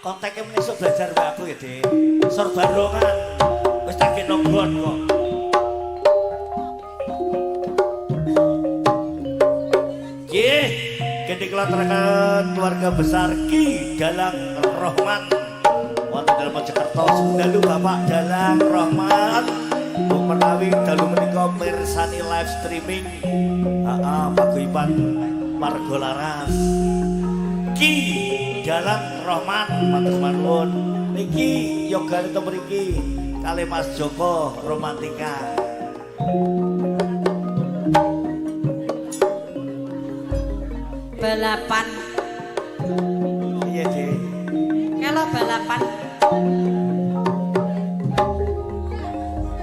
Konteke menesuk belajar mbak aku ya, Dik. Sor barongan. Wis tak kena gon kok. Nggih, gede kula aturaken keluarga besar Ki Dalang Rohman. Wonten dalem Mojokerto dalu Bapak Dalang Rohman. Bu menawi dalu menika mirsani live streaming. Heeh, paguyuban Margo Laras. Ki Dalang Rohman matur nuwun. Niki yogane to mriki kalih Mas Joko Romantika. Balapan. Iya, Dik. Kalau balapan.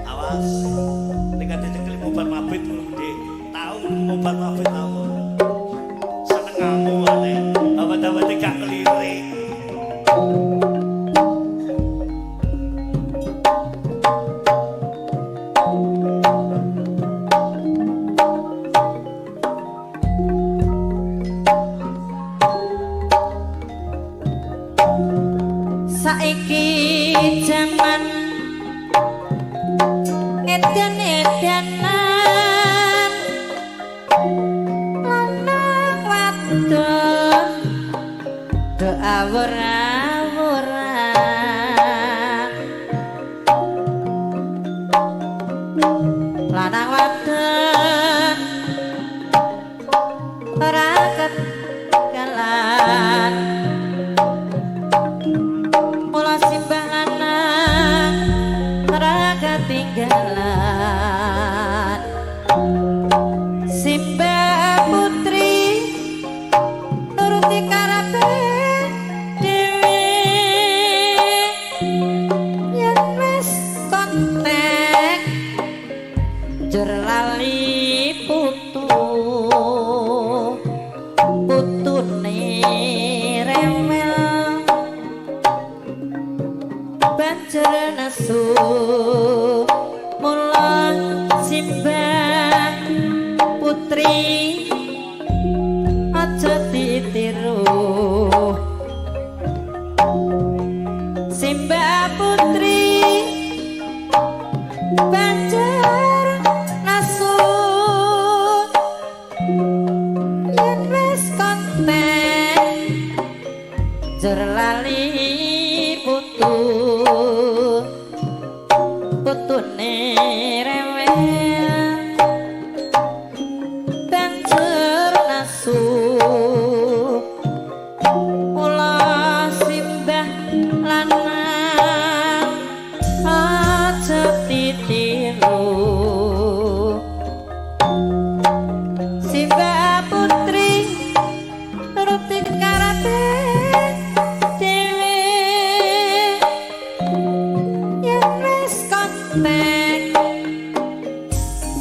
Awas. Nek ate cekeli mobar mabit ngono, Dik. Tau mobar mabit tau. Seneng kamu ate. Awet-awete gak kelirik. Saiki jaman edan-edanan lanang wadon do awur-awuran lanang wadon ora ketinggalan. Mula simbah lanang ora ketinggalan. Simbah putri nuruti karepe dhewe yen wis kontek njur lali putu putune rewel banjur nesu. Mula simbah putri aja ditiru. Simbah putri banjur nesu yen wis konten njur lali putu putune rewel banjur nesu. Mula simbah lanang aja ditiru. Simbah putri nuruti karepe dhewe yen wis kontek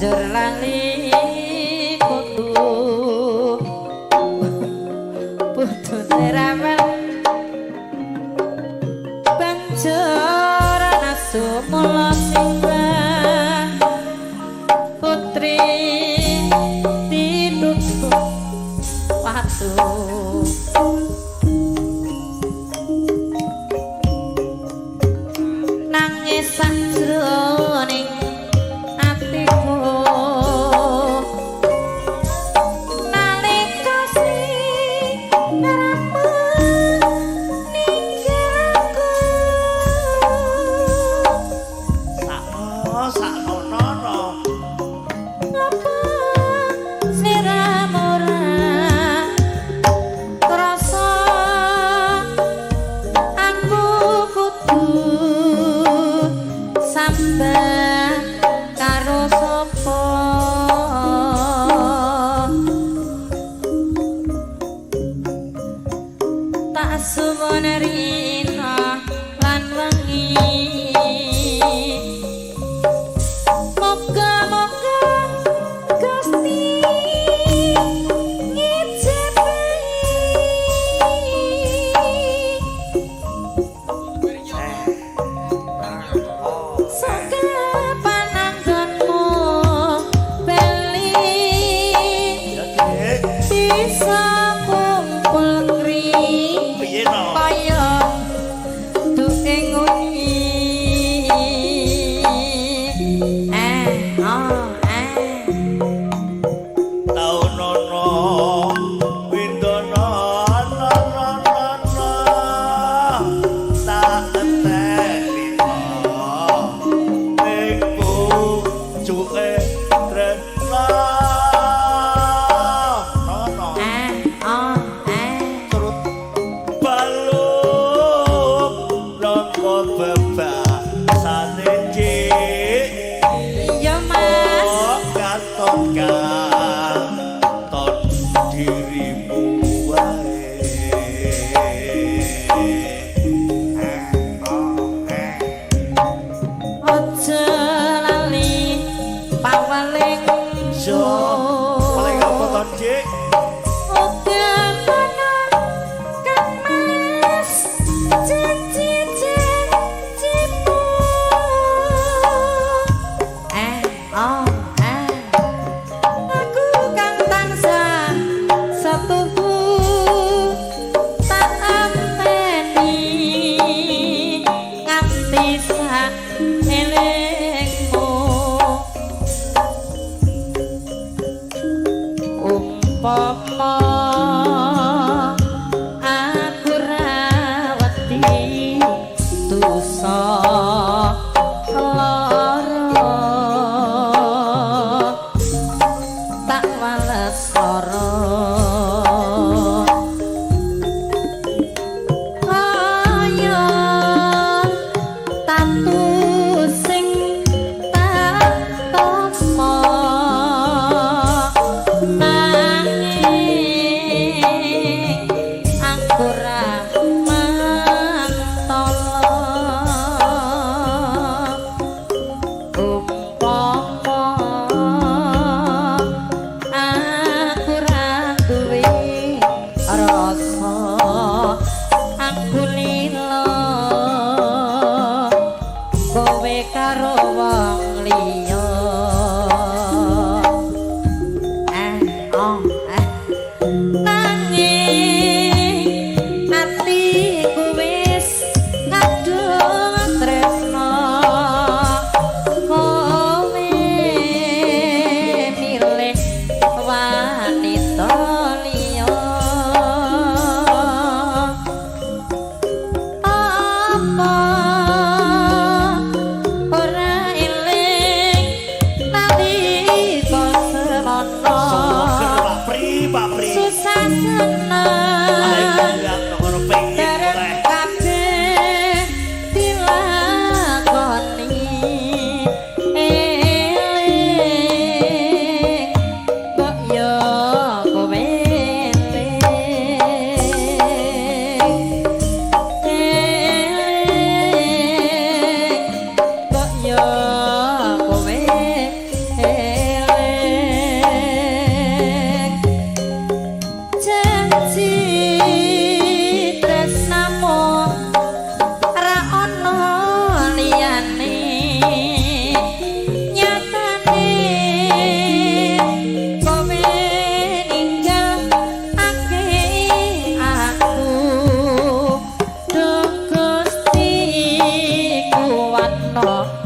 njur lali putu putune rewel banjur nesu. Mula simbah putri ditutup watu. Nangis sajroning atiku nalika sliramu ninggalku. Sak ana.